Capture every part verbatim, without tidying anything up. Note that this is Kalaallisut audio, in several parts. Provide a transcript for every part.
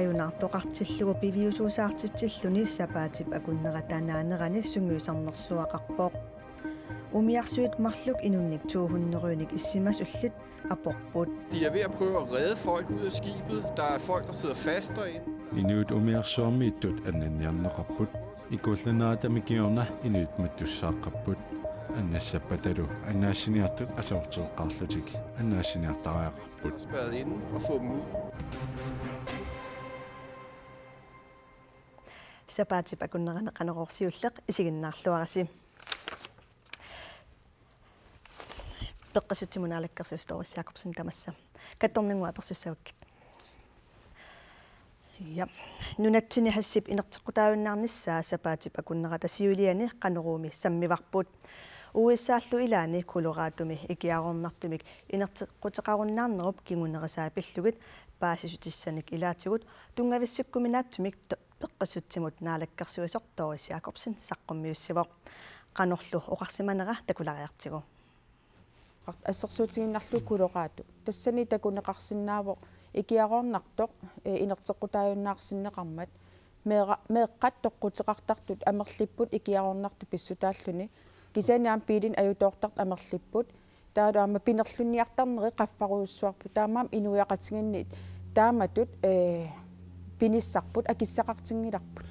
Ajunaartoqartillugu piviusuusaartitsilluni sapaatip akunnerata naanerani sungiusarnersuaqarpoq. Umiarsuit marluk inunnik to hundredenik issimasullit aporput. De er ved at prøve at redde folk ud af skibet. Der er folk, der sidder fast derinde. Inuit umiarsuarmiittut annanniarneqarput. Ikuallanneratami kingorna inuit mattussaaqqapput. Annassappatalu annaassiniartut aserorteqqaarlutik annaassiniartariaqarput. Spærret inde og få dem ud. Sapaatip akunnerani Qanorooq siulleq isiginnaarluarisi. Peqqissutsimut naalakkersuisoq Doris Jakobsen tamassa. Kattorninngua apersussavakkit. Ja. Nunatsinni haship inerteqqutaajunnaarnissaa sapaatip akunnerata siuliani Qanoruumi sammivarput. U S A-llu ilaanni Coloradomi ikiaroornartumik inerteqquteqarunnaarnerup kingunerisaa pillugit paasissutissanik ilaatigut tunngavissikkuminaatsumik to-, peqqissutsimut naalakkersuisoq Doris Jakobsen saqqummiussivoq. Qanorlu oqarsimanera takulaariartigu. Assersuutigiinnarlugu Colorado. Tassani takuneqarsinnaavoq ikiaroornartoq, eh, inerteqqutaajunnaarsinneqarmat. Meera-, meeqqat toqquteqartartut amerlipput ikiaroornartut pissutaalluni. Kisianni aamma biilinik ajutoortartut amerlipput. Taavalu aamma pinerlunniartarneri qaffarujussuarput. Taamaammat inuiaqatigiinni taamatut, eh, pinissarput akissaqartinngilarput.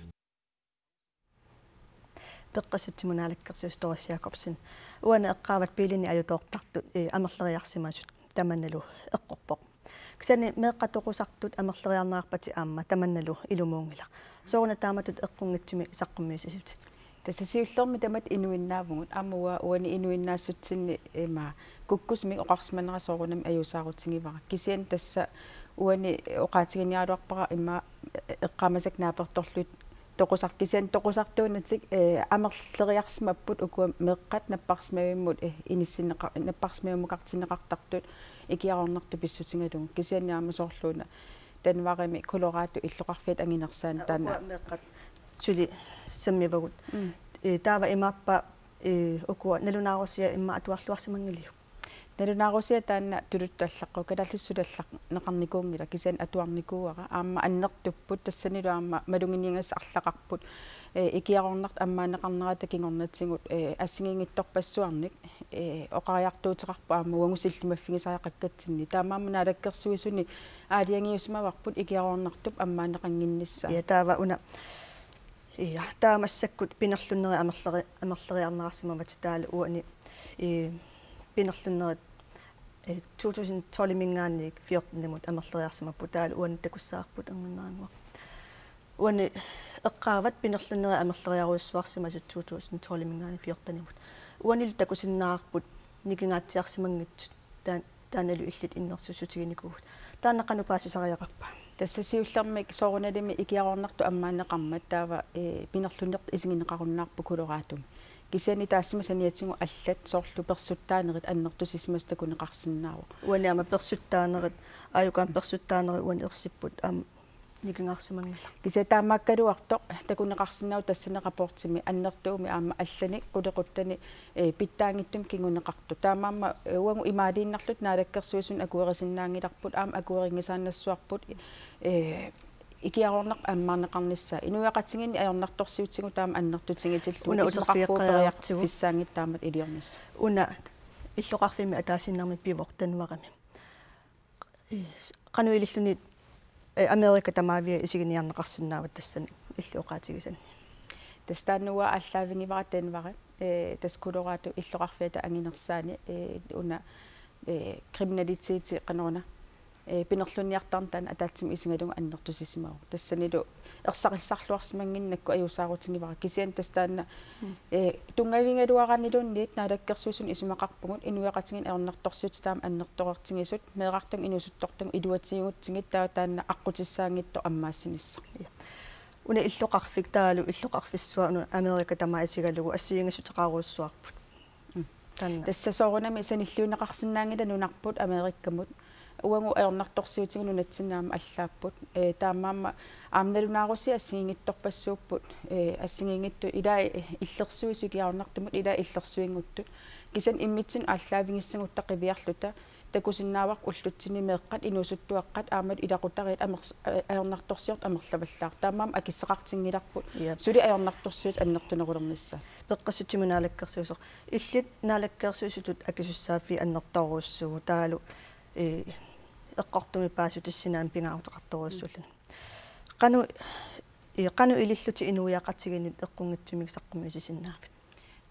Peqqissutsimut naalakkersuisoq Doris Jakobsen. Uani eqqaavat biilinik ajutoortartut, eh, amerleriarsimasut tamannalu eqqorpoq. Kisianni meeqqat toqusartut amerleriarneqarpatit aamma tamannalu ilumuunngilaq. Sooruna taamatut eqqunngitsumik saqqummiussisutit? Tassa siullermik tamatta inuinnaavugut, aamma uanga uani inuinnaassutsinni ima kukkusumik oqarsimanera soorunami ajuusaarutigivara. Kisianni tassa uani oqaatiginiaraluarpara ima eqqaamasakka naapertorlutik toqusar-, kisianni toqusartuunatik, eh, amerleriarsimapput ukua meeqqat napparsimavimmut, eh, inissinneqa-, napparsimavimukartinneqartartut ikiaroornartut pissutigalugu. Kisianni aamma soorluuna Denverimi Colorado illoqarfiata anginersaani taanna. Ukua meeqqat suli sammivagut. Mm. Eh, taava imaappa, eh, ukua nalunaarusiat immaqa atuarluarsimanngiliuk? Nalunaarusiat taanna tuluttut allaqqavoq, kalaallisut allanneqarnikuunngilaq, kisianni atuarnikuuara, aamma annertupput, tassanilu aamma maluginiagassat arlaqarput, eh, ikiaroornartut ammaanneqarnerata kingornatigut, eh, assigiinngitsorpassuarnik, eh, oqariartuuteqarpoq aamma uagut sillimaffigisariaqakkatsinni. Taamaammat naalakkersuisuni aalajangiussimavarput ikiaroornartup ammaanneqannginnissaa. Ja, taava una. Ja, taava massakkut pinerlunnerit amerleri-, amerleriarneqarsimavatit taavalu uani, eh, pinerlunnerit, eh, to tusind tolv-iminngaanniit fjorten-imut amerleriarsimapput taavalu uani takussavarput erniinnarannguaq. Uani eqqaavat pinerlunnerit amerleriarujussuarsimasut to tusind tolv-iminngaanniit fjorten-imut. Uanilu takusinnaavarput nikingaatsiarsimanngitsut taan-, taannalu illit innersuussutiginikuuvugut. Taanna qanoq paasisariaqarpa? Tassa siullermik soorunalimi ikiaroornartut ammaanneqarmat taava, eh, pinerlunnertut isigineqarunnaarput Coloradomi. Kisianni taassuma saniatigut allat soorlu persuttaanerit annertusisimasut takuneqarsinnaavoq. Uani aamma persuttaanerit, aajuku aamma persuttaanerit uani ersipput aamma nikingaarsimanngilaq. Kisianni taamaakkaluartoq takuneqarsinnaavoq tassani rapportimi annertuumik aamma allanik qulequttanik, eh, pitsaanngitsumik kinguneqartut. Taamaammat, eh, uagut imaaliinnarluta naalakkersuisuni akuerisinnaanngilarput aamma akuerinngisaannassavarput, eh, ikiaroornartut ammaanneqarnissaa. Inuiaqatigiinni ajornartorsiutigut taama annertutigitillugu. Una isumaqarpoq uterfigeqqajaartigu. Periarfissaanngitsut taamatut iliornissaq. Una illoqarfimmi ataasiinnarmik pivoq Denverimi. Eh, qanoq ililluni, eh, Amerika tamaavia isiginiarneqarsinnaavat tassani illit oqaatigisanni? Tassa taanna uanga aallaavigivara Denveri, eh, tassa Colorado illoqarfiata anginersaani, eh, una, eh, kriminaliteti qanoruna, eh, pinerlunniartarneq taanna ataatsimut isigalugu annertusisimavoq. Tassanilu ersarissarluarsimannginnakku ajuusaarutigivara. Kisianni tassa taanna, mm, eh, tunngavigaluaraanniluunniit naalakkersuisuni isumaqarpugut inuiaqatigiinni ajornartorsiutit taama annertoortigisut, meerartagut inuusuttortagut iluatigigutsigit taava taanna aqqutissaanngitsoq ammaassinissaa. Ja. Una illoqarfik taavalu illoqarfissuaq una Amerika tamaat isigalugu assigiinngissuteqarujussuarput. Mm. Taanna. Tassa soorunami sanilliunneqarsinnaanngilaq nunarput Amerikamut. Uagut ajornartorsiutigut nunatsinni aamma allaapput. Eh, taamaammat aamma nalunaarusiat assigiinngitsorpassuupput. Eh, assigiinngitsut ilai illersuisut ikiaroornartumut ilai illersuinngitsut. Kisianni immitsinnut aallaavigissagutta qiviarluta Takusinnaavarput ullutsinni meeqqat, inuusuttuaqqat aammalu ilaqutariit amers-, a-, ajornartorsiortut amerlavallaartut. Taamaammat akissaqartinngilarput. Jep. Suli ajornartorsiutit annertunerulernissaat. Peqqissutsimut naalakkersuisoq. Illit naalakkersuisutut akisussaaffiit annertoorujussuupput taavalu, ee, eqqortumik paasissutissinnaaneq pingaaruteqartorujussuulluni. Qanoq, ee, qanoq ilillutit inuiaqatigiinnut eqqunngitsumik saqqummiussisinnaavit?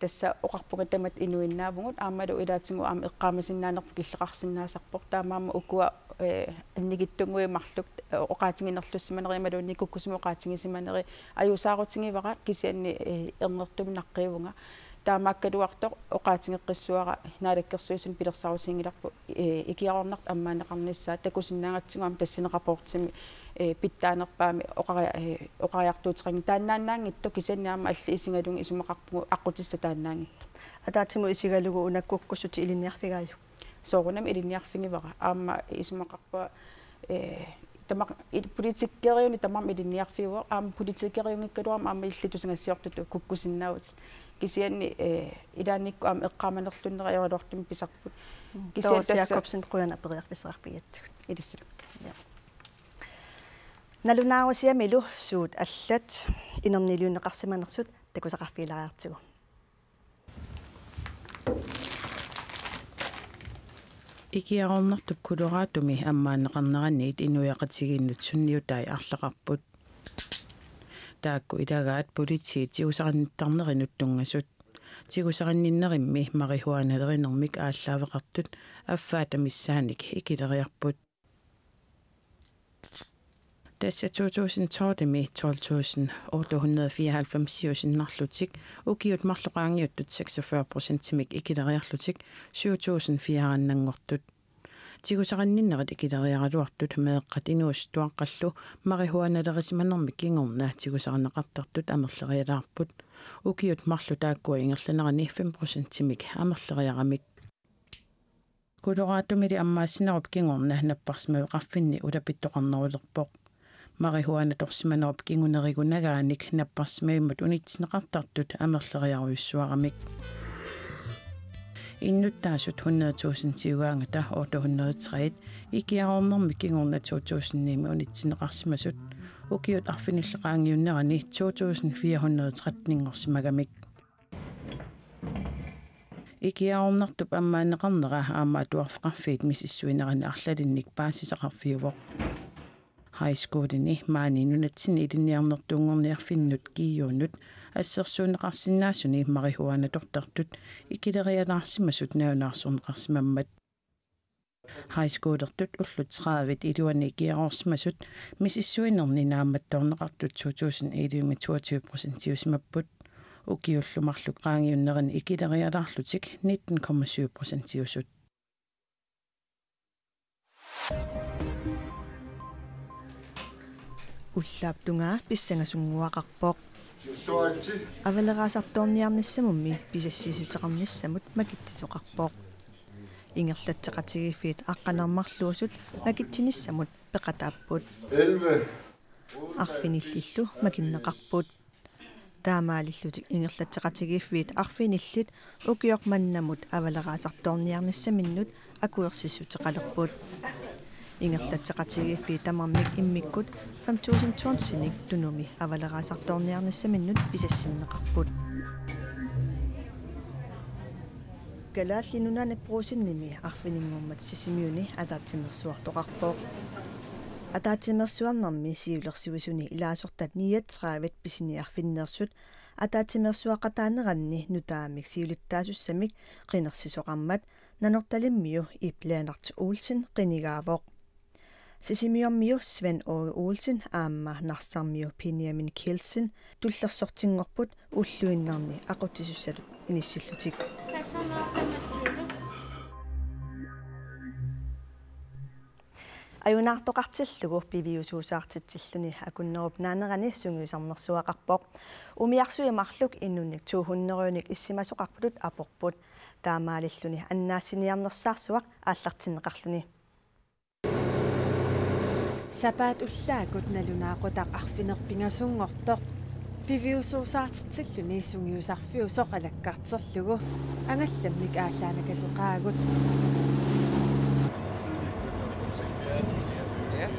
Tassa oqarpunga tamatta inuinnaavugut, aammalu ilaatigut aamma eqqaamasinnaanerput killeqarsinnaasarpoq, taamaammat ukua, ee, annikitsunnguit marluk, ee, oqaatiginerlussimanerit imaluunniit kukkusumik oqaatigisimanerit ajuusaarutigivara, kisianni, ee, erngertumik naqqiivunga. Taamaakkaluartoq oqaatigeqqissuara naalakkersuisunut pilersaarutiginngilarput, ee, ikiaroornartut ammaanneqarnissaat, takusinnaagatsigu aamma tassani rapportimi, ee, pitsaanerpaamik oqari-, ee, oqariartuuteqanngilaq, taannaannaanngitsoq, kisianni aamma allat isigalugit isumaqarpugut aqqutissat taannaanngitsoq. Ataatsimut isigalugu una kukkussutit ilinniarfigaajuk? Soorunami ilinniarfigivara. Aamma isumaqarpunga, ee, tamaq-, i-, politikeriuneq tamarmik ilinniarfiuvoq, aamma politikeriunngikkaluarmat aamma illit tusagassiortutut kukkusinnaavutit. Kisianni, ee, ilaannikkut aamma eqqaamanerlunnerit ajoraluartumik pisarput. Mm. Kisianni Doris tassa Jakobsen, qujanaq periarfissaqarfigigatsigut. Ilissilu. Ja. Nalunaarusiamilu suut allat inerniliunneqarsimanersut takusaqarfigilaariartigu. Ikiaroornartup Coloradomi ammaanneqarneraniit inuiaqatigiinnut sunniutai arlaqarput. Taakku ilagaat politiit tigusaqarnittarnerinut tunngasut. Tigusaqarninnerimmi marihuanalerinermik aallaaveqartut affaata missaanik ikileriarput. Tassa to tusind tolvimi tolv tusind otte hundrede fireoghalvfemsiusinnarlutik, ukiut marluk qaangiuttut seksogfyrre procentimik ikileriarlutik syv tusind fireoghalvfemsinnanngortut. Tigusaqarninnerit ikileriaraluartut meeqqat inuusuttuaqqallu marihuanalerisimanermik kingorna tigusarineqartartut amerlerialaarput. Ukiut marluk taakkua ingerlaneranni fem procentimik amerleriaramik. Coloradomili ammaassinerup kingorna napparsimaveqarfinni ulapittoqarnerulerpoq. Marihuanatorsimanerup kingunerigunagaanik napparsimavimmut unitsinneqartartut amerleriarujussuaramik. Innuttaasut hundrede tusind tiugaangata otte hundrede tre ikiaroornermik kingorna to tusind ni-mi unitsinneqarsimasut, ukiut arfinillit qaangiunnerani to tusind fire hundrede tretten-inngorsimagamik. Ikiaroornartup ammaanneqarnera aamma atuarfeqarfiit misissuinerani arlalinnik paasisaqarfiuvoq. High schoolini maani nunatsinni ilinniarnertuunngorniarfinnut G U-nut assersuunneqarsinnaasuni marihuanatortartut ikilerialaarsimasut nalunaarsorneqarsimammat. High schoolertut ullut tredive iluani ikiaroorsimasut misissuinerni naammattoorneqartut to tusind elleve-mi toogtyve procentiusimapput. Ukiullu marluk qaangiunnerani ikilerialaarlutik nitten komma syv procentiusut. Ullaap tungaa pissangasunnguaqarpoq. Avaleraasartoorniarnissamummi pisassiissuteqarnissamut makitsisoqarpoq. Ingerlatseqatigiiffiit aqqaneq-marluusut makitsinissamut peqataapput. Elleve. Arfinillillu makinneqarput. Taamaalillutik ingerlatseqatigiiffiit arfinillit ukioq mannamut avaleraasartoorniarnissaminnut akuersissuteqalerput. Ingerlatseqatigiiffiit tamarmik immikkut fem tusind tonsinik Tunumi avaleraasartoorniarnissaminnut pisassinneqarput. Kalaallit Nunaanni Brugsenimi arfininngormat Sisimiuni ataatsimeersuartoqarpoq. Ataatsimeersuarnermi siulersuisuni ilaasortat niogtredive pisiniarfinneersut ataatsimeersuaqataaneranni nutaamik siulittaasussamik qinersisoqarmat Nanortalimmiu Ib Lennert Olsen qinigaavoq. Sisimiormiu Svend Aage Olsen aamma Narsarmiu Benjamin Kielsen tullersortinngorput ulluinnarni aqutsisussatut inissillutik. Seks hundrede og femogtyve. Ajunaartoqartillugu piviusuusaartitsilluni Akunnerup naanerani sungiusarnersuaqarpoq. Umiarsuit marluk inunnik to hundrede-nik issimasoqarputut aporput. Taamaalilluni annaassiniarnersaarsuaq aallartinneqarluni. Sapaatip ullaakkut nalunaaqutaq arfineq-pingasunngortoq piviusuusaartitsilluni sungiusarfiusoq alakkarterlugu angallammik aallaanakaseqaagut.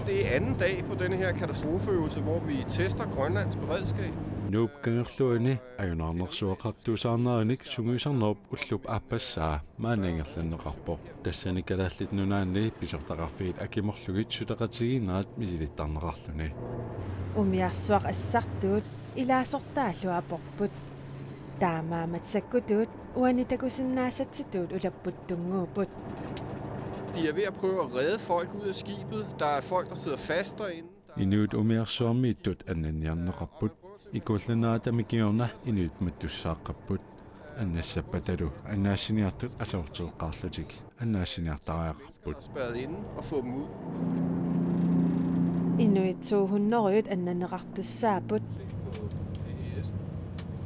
Det er anden dag på denne her katastrofeøvelse, hvor vi tester Grønlands beredskab. Nuup kangerluani ajunaarnersuaqartuusaarnerinik sungiusarnerup ullup aappassaa maanna ingerlanneqarpoq. Tassani Kalaallit Nunaanni pisortaqarfiit akimorlugit suleqatigiinnerat misilittarneqarluni. Umiarsuaq assartuut ilaasortaallu aporput. Taamaammat sakkutuut uani takusinnaasatsitut ulapputtunnguupput. De er ved at prøve at redde folk ud af skibet. Der er folk, der sidder fast derinde. Inuit umiarsuarmiittut annanniarneqarput. Ikuallanneratami kingorna inuit mattussaaqqapput. Annassappatalu annaassiniartut aserorteqqaarlutik annaassiniartariaqarput. Spærret inde og få dem ud. Inuit to hundrede annanneqartussaapput.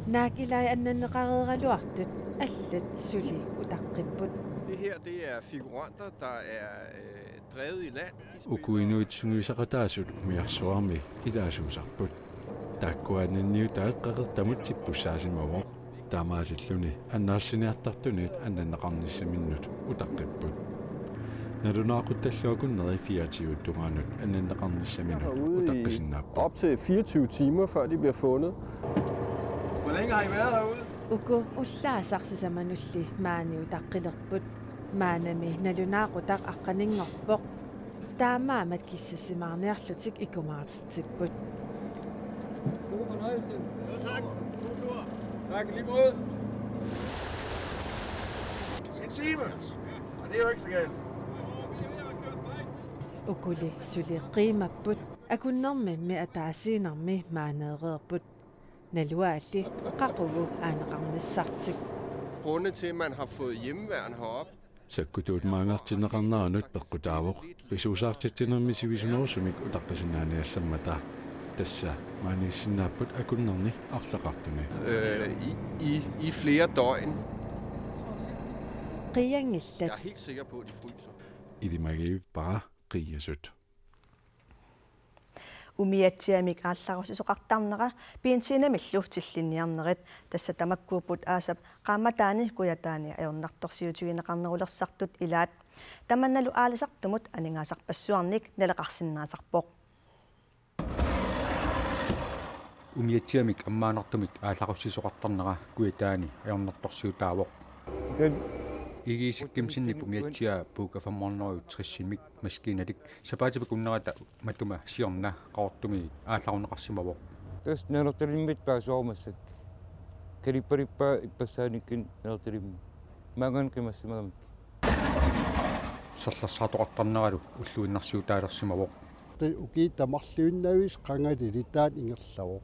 Naak ilai annanneqareeraluartut allat suli utaqqipput. Det her, det er figuranter, der er øh, drevet i land. Uku inuit sungiusaqataasut umiarsuarmi ilaasuusarput. Taakkua annanniutaat qeqertamut tippussaasimavoq. Taamaasilluni annaassiniartartunit annanneqarnissaminnut utaqqipput. Nalunaaquttallu akunneri fireogtyve tungaanut annanneqarnissaminut utaqqisinnaapput. Op til fireogtyve timer, før de bliver fundet. Hvor længe har I været herude? Uku ullaasaq sisamanulli maani utaqqilerput. Maannami nalunaaqutaq aqqaninngorpoq. Taamaammat kissasimaarniarlutik ikumaartitsipput. God fornøjelse. Jo, tak. God tur. Tak i lige måde. En time. Og det er jo ikke så galt. Ukuli suli qiimapput, akunnermimmi ataasiinnarmi maaneereerput. Naluaalli qaqugu aaneqarnissartik. Grunde til, at man har fået hjemmeværn herop. Sakkutuut maanngartinneqarneranut peqqutaavoq. Pisuusaartitsinermi sivisunerusumik utaqqisinnaaniassammata. Tassa maaniissinnaapput akunnerni arlaqartuni. Øh, i, i, i flere døgn. Qiianngillat. Jeg er helt sikker på, at de fryser. Ilimagivippara qiiasut. Umiatsiamik aallarussisoqartarnera benzinamillu tillinniarnerit, tassa tamakkuupput aasap qaammataani Kujataani ajornartorsiutigineqarnerulersartut ilaat. Tamannalu aalisartumut aningaasarpassuarnik naleqarsinnaasarpoq. Umiatsiamik ammaanartumik aallarussisoqartarnera Kujataani ajornartorsiutaavoq. Egedekillimmik umiatsiaa Puuka femhundrede og tresimik maskiinalik sapaatip akunnerata matuma siorna Qaqortumi aallarunneqarsimavoq. Tassa Nanortalimmiit paasivara massakkut. Kalippalippaa ippassaanikkut Nanortalimmi. Maanngaanniit qimassimagamikkit. Serlersaartoqartarneralu ulluinnarsiutaalersimavoq. Tassa ukiut tamarluinnavisa qangali litaanut ingerlavoq.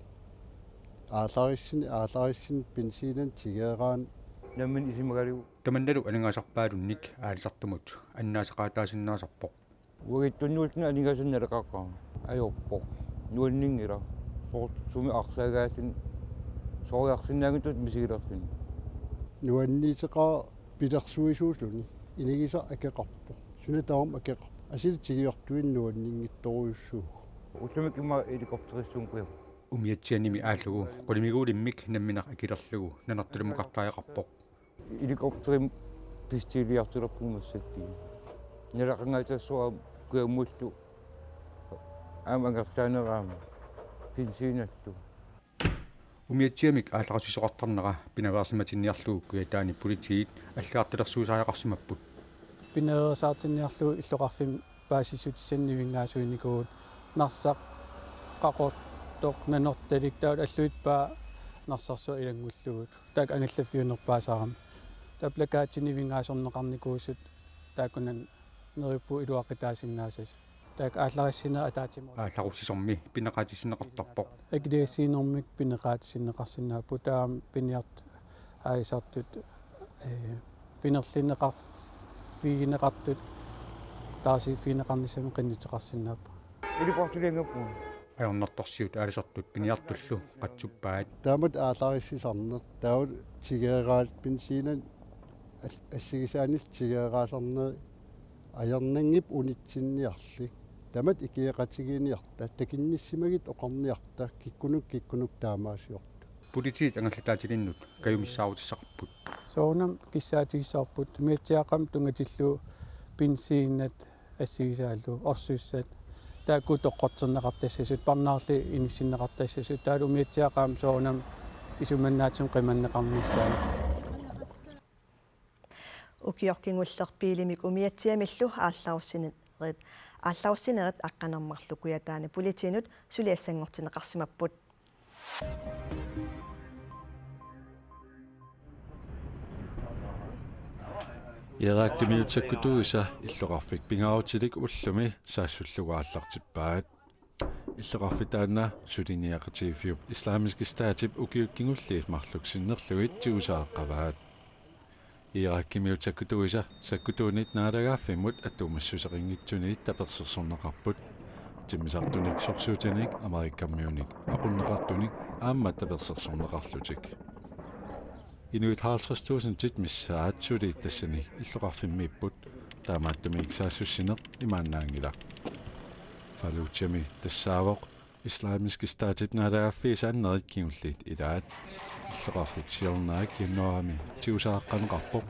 Aallarissanik, aallarissanik benzinip tigeeraanut. Nammineq isumagariuk. Tamannalu aningaasarpaalunnik aalisartumut annaasaqaataasinnaasarpoq. Uagut tunniulluni aningaasanik naleqaqqaarami. Ajorpoq. Nuanninngilaq. Soorlu sumi arsaagaalluni sooriarsinnaanngitsutut misigilerluni. Nuanniitseqaaq pilersuisuulluni. Inagisaq akeqarpoq. Suna tamarmi akeqarpoq. Asuli tigiortuinnaq nuanninngitsorujussuuvoq. Ullumikkut immaqa helikopterissuunngikkumaarpoq. Umiatsianimi aallugu qulimiguulimmik nammineq akilerlugu Nanortalimmukartariaqarpoq. Helikopterimik bestiliartulerpugut massakkut. Naleqanngaatsiarsuarmik kujammullu aamma angerlaaneraamik benzinillu. Umiatsiamik aallarussisoqartarnera pinaveersimatinniarlugu Kujataani politiit allagartalersuisariaqarsimapput. Pinaveersaartinniarlugu illoqarfimmi paasissutissanik nivingaasuinikuuvugut. Narsaq, Qaqortoq, Nanortalik, taava alluitsup Narsarsuaq ilanngullugu. Taakku angallaffiunerpaasarami. Taava plakaatit nivingaasorneqarnikuusut taakkunani neriuppunga iluaqutaasinnaasagut. Taakku aallarissineq ataatsimoorlugit. Aallarussisormi pineqaatissinneqartarpoq. Akiligassiinermik pineqaatissinneqarsinnaapput, taava piniartut aalisartut, ee, pinerlinneqarfigineqartut taarsiiffigineqarnissamik qinnuteqarsinnaapput. Helikopterianngippugut. Ajornartorsiut aalisartut piniartullu qatsuppaat. Taamatut aallarissisarneq, taava tigeeraat benzinit al-, assigisaanillu tigeeraasarnerit ajornanngippat unitsinniarli. Taamatut ikioqatigiinniarta, takunnissimagit oqarniarta, kikkunnut kikkunnut taamaasiorta. Politiit angallataatilinnut kajumissaarutissaqarput. Soorunami kissaatigissavarput, umiatsiaaqqamik tunngatillugu benzinit assigisaallu, orsussat, Taakku toqqorterneqartassasut, parnaarli inissinneqartassasut, taavalu umiatsiaqqat aamma soorunami isumannaatsunik qimanneqarnissaat. Ukioq kingulleq biilimik umiatsiamillu aallaarussinerit, aallaarussinerit aqqaneq-marluk Kujataani politiinut suliassanngortinneqarsimapput. Irakimiut sakkutuisa illoqarfik pingaarutilik ullumi saassullugu aallartippaat. Illoqarfik taanna suliniaqatigiiffiup Islamisk Statip ukiut kingulliit marluk sinnerlugit tigusaaqqavaat. Irakimiut sakkutuisa sakkutuunit naalagaaffimmut attuumassuseqanngitsuniit tapersersorneqarput. Timmisartunik sorsuutinik Amerikamiunik aqunneqartunik aamma tapersersorneqarlutik. Inuit halvtreds tusindit missaat suli tassani illoqarfimmiipput, taamaattumik saassussineq imaannaanngilaq. Fallujami tassaavoq Islamisk Statip naalagaaffiisa annerit kingulliit ilaat. Illoqarfik siorna januaarimi tigusaaqqaneqarpoq.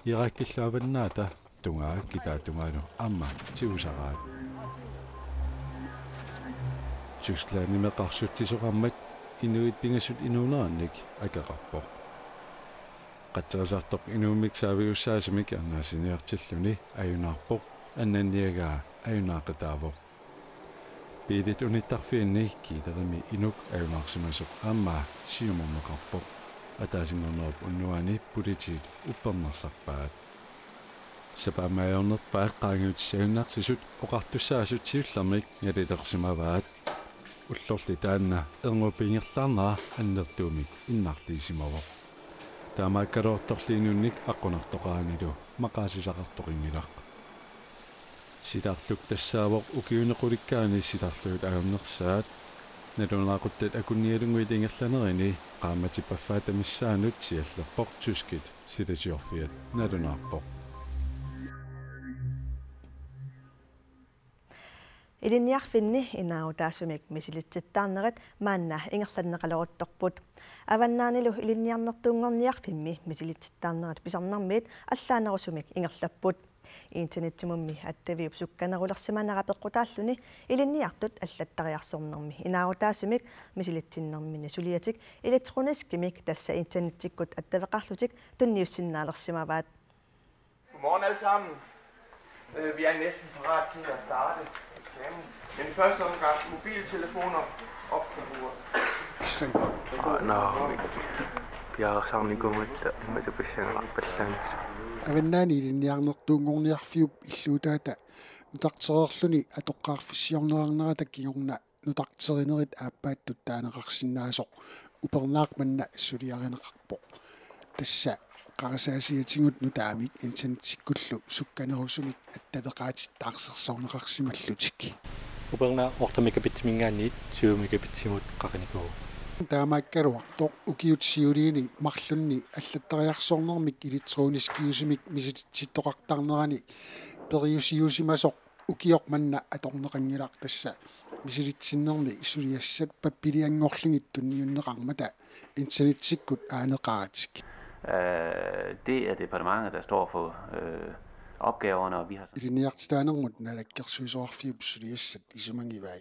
Irakillu avannaata tungaa kitaa tungaanut aamma tigusaraat. Tysklandimeqarsutsisoqarmat inuit pingasut inuunerannik akeqarpoq. Qatserisartoq inummik saavigussaasumik annaasiniartilluni ajunaarpoq, annanniagaa ajunaaqataavoq. Biilit unittarfianni Kiilerimi inuk ajunaarsimasoq aamma siumorneqarpoq. Ataasinngornerup unnuani politiit uppernarsarpaat. Sapaammi ajornerpaat qaangiutissagunnarsisut oqartussaasut siullermik nalilersimavaat. Ullorli taanna erngup ingerlaarnera annertuumik innarliisimavoq. Taamaakkaluartorli inunnik aqqunartoqaranilu maqaasisaqartoqanngilaq. Silarluk tassaavoq ukiuni qulikkaani silarlugit ajornersaat. Nalunaaquttat akunnialunnguit ingerlanerini qaammatip affaata missaanut siallerpoq tyskit silasiorfiat nalunaarpoq. Ilinniarfinni inaarutaasumik misilitsittaarnerit maanna ingerlanneqaleruttorput. Avannaanilu ilinniarnertuunngorniarfimmi misilitsittaarnerit pisarnermiit allaanerusumik ingerlapput. Internetsimummi attaviup sukkanerulersimanera peqqutaalluni ilinniartut allattariarsornermi inaarutaasumik misilitsinnerminni suliatik elektroniskimik, tassa internetikkut attaveqarlutik, tunniussinnaalersimavaat. Godmorgen alle sammen. Øh, vi er næsten parat til at starte eksamen. Men i første omgang mobiltelefoner op på bordet. Nå, piareersarnikuugatta immaqa pissanngorpallaan. Avannaani ilinniarnertuunngorniarfiup illuutaata nutartereerluni atoqqaarfissiorneqarnerata kingorna nutarterinerit aappaattut taaneqarsinnaasoq upernaaq manna suliarineqarpoq. Tassa qarasaasiatigut nutaamik internetsikkullu sukkanerusumik attaveqaatit taarsersorneqarsimallutik. Upernaaq otte megabitsiminngaanniit tyve megabitsimut qaqinikuuvoq. Taamaakkaluartoq ukiut siuliini marlunni allattariarsornermik elektroniskiusumik misilitsittoqartarnerani periusiusimasoq ukioq manna atorneqanngilaq, tassa misilitsinnermi suliassat pappilianngorlugit tunniunneqarmata internetsikkut aaneqaratik. Øh, det er departementet, der står for, øh, opgaverne, og vi har så Ilinniartitaanermut naalakkersuisoqarfiup suliassat isumagivai.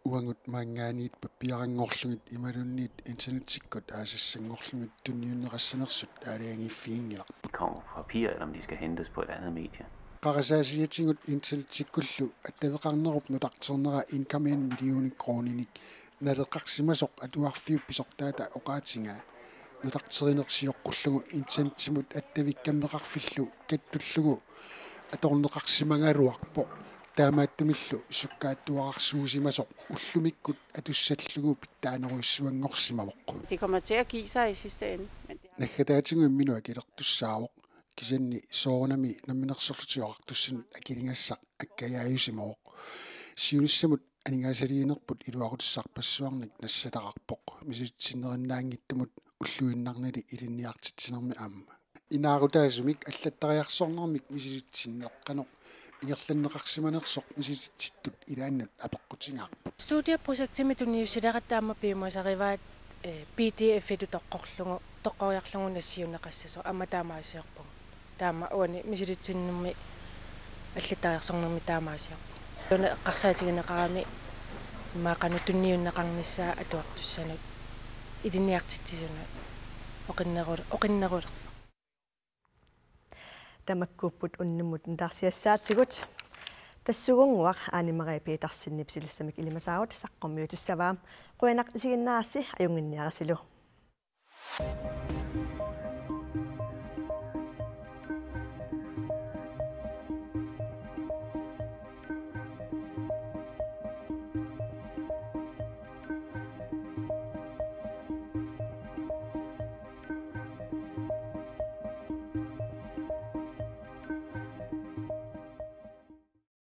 Uagut maanngaanniit pappiaranngorlugit imaluunniit internetsikkut aasassanngorlugit tunniunneqassanersut aalajangiiffiginngilarput. De kommer på papir, eller om de skal hentes på et andet medie. Qarasaasiatigut internetsikkullu attaveqarnerup nutarternera en komma en millioni koruuninik naleqarsimasoq atuarfiup pisortaata oqaatigaa nutarterineq sioqqullugu internetsimut attavikkammeqarfillu kattullugu atorneqarsimagaluarpoq. Taamaattumillu sukkaattuararsuusimasoq ullumikkut atussallugu pitsaanerujussuanngorsimavoq. Det kommer til at give sig i sidste ende. Men det er Naggataatigut imminut akilertussaavoq. Kisianni soorunami Namminersorlutik Oqartussanut akiligassaq akkajaajusimavoq. Siunissamut aningaasaliinerput iluaqutissarpassuarnik nassataqarpoq, misilitsinnerinnaanngitsumut ulluinnarnili ilinniartitsinermi aamma. Inaarutaasumik allattariarsornermik misilitsinneq qanoq ingerlanneqarsimanersoq misilitsittut ilaannut apeqqutigaarput. Studieprojektimik tunniussileratta aamma piumasarivaat, eh, P D F-itut toqqorlugu, toqqoriarlugu nassiunneqassasoq, aamma taamaasiorpugut. Taama uani misilitsinnermi allattariarsornermi taamaasiorpugut. Una eqqarsaatigineqarami immaqa qanoq tunniunneqarnissaa atuartussanut ilinniartitsisunut oqinneru-, oqinnerulerpoq. Tamakkuupput unnummut nutaarsiassaatigut. Tassuugunnguaq Ane Marie Petersenip silassamik ilimasaarut saqqummiutissavaa. Qujanaq isiginnaarassi, ajunnginniarisilu.